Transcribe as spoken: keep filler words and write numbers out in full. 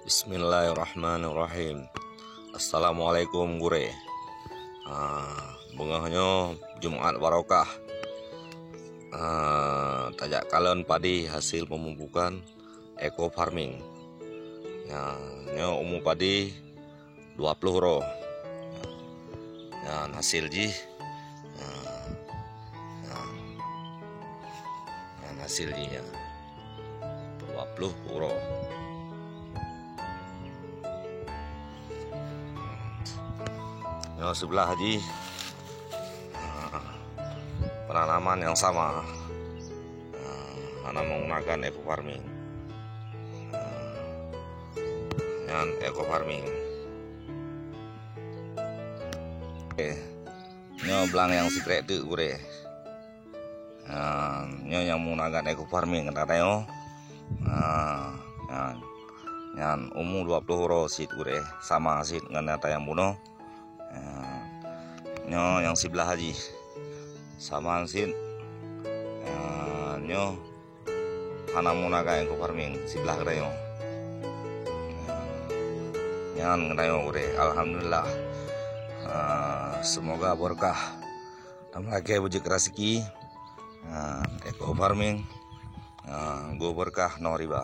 Bismillahirrahmanirrahim. Assalamualaikum gurée. Ah, beungoh nyoe Jumat barokah. Ah, tajak kalon padi hasil pemupukan eco farming. Ya, nyoe umu padi dua ploh uroe. Nyan hasil jih. Nyan, nyan. Nyan hasil jih nyan. Dua ploh uroe. Nyoe seublah jih. Penanaman nyang sama. Hana menggunakan eco farming. Nyan eco farming. Oke. Nyoe blang nyang sikrek teuk gurée. Nyan, nyoe nyang menggunakan eco farming keunan tanyoe. Nah, nyan. Nyan umu dua ploh uroe cit gurée, sama cit ngon nyang tanyoe bunoe. Nah, nyoe nyang seublah jih. Sama cit. Nah, nyoe hana menggunakan eco farming seublah keunan nyoe. Nyan keunan nyoe gurée, alhamdulillah. Ah, semoga berkah. Tameulakée beujeuet raseuki. Ah, eco farming. Ah, go berkah no riba.